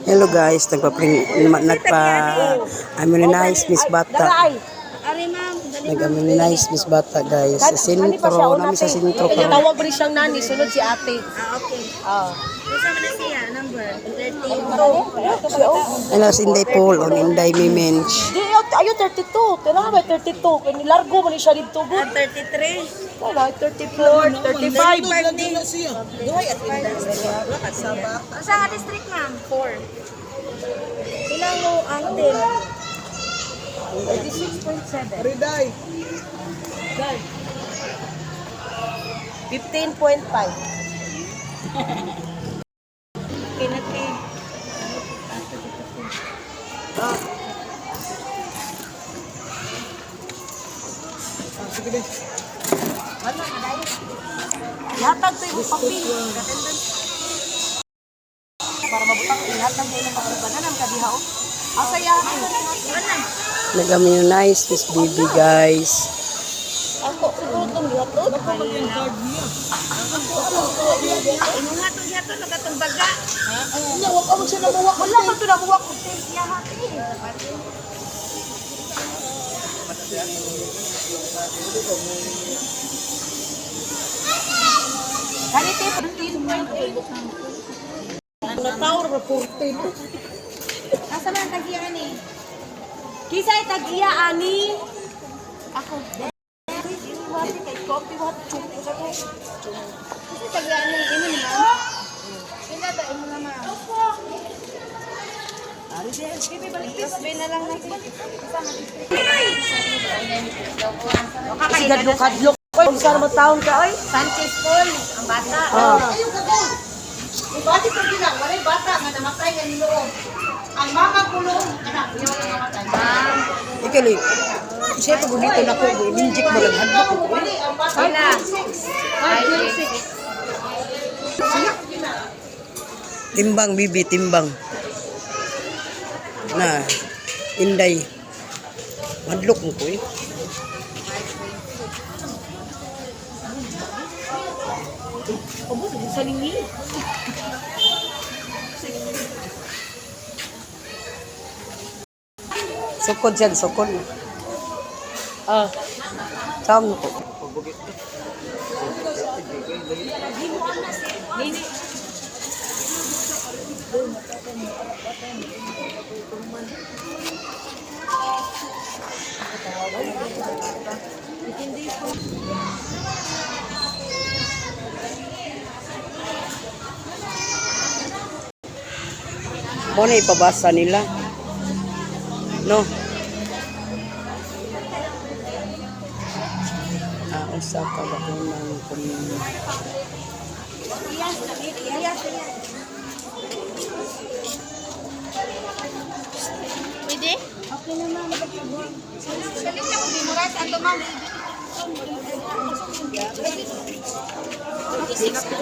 Hello guys, nagpa immunize Miss Bata. Ari ma'am, dali. Nag-immunize Miss Bata, guys. Sa sentro, nami sa sentro Kaya karon. tawag ba rin siyang nani, sunod si ate. Ah, okay. Ah. Unsa man na siya? Number 32. Hello, si Inday Paul on Inday Mimench. Di, ayo 32. Tira ba 32? Kaya nilargo man ni siya dito. Ah, 33. Wala, 34, 35. Unsa nga district, ma'am? 4. Ilang mo ang team? 36.7. 15.5. Kinati. Ihatag to yung papel. Para mabutang ihatag niya ng papel. Bananam ka diha oh. Asa ya? Nag-immunize Miss Bibi, guys. Ako siguro itong gihatod. Imuha to siya to nakatong baga. Wala man to nakuha ko. Kanite 15.8. Natawar ba 14? Asa man ang tagiya ni? Kisay tag-iya ani. Ako. Ako. Kasi tagiya ni imo ni ma'am. Pila ba imo na ma'am? Bili na lang na Kasi gadlok-gadlok. Oy, unsa naman taon ka oy? Sanchez Paul, ang bata. Ah. Ibati ko gina, walay bata nga namatay nga niluong. Ang mama kulong anak, niya wala namatay. Ikali. Siya pa dito na ko, inject mo lang hadlok ko. Ang bata Pila? 5.6. Timbang bibi, timbang. Na Inday. Hadlok mo ko eh. Obo, sa lingi. Sukod siya, sukod. Ah. Saan ko? Mo na ipabasa nila. No. Ah, usa ka bakunang kung Pwede? Okay na ma'am. Salit na kung memorize ato ma'am. 26.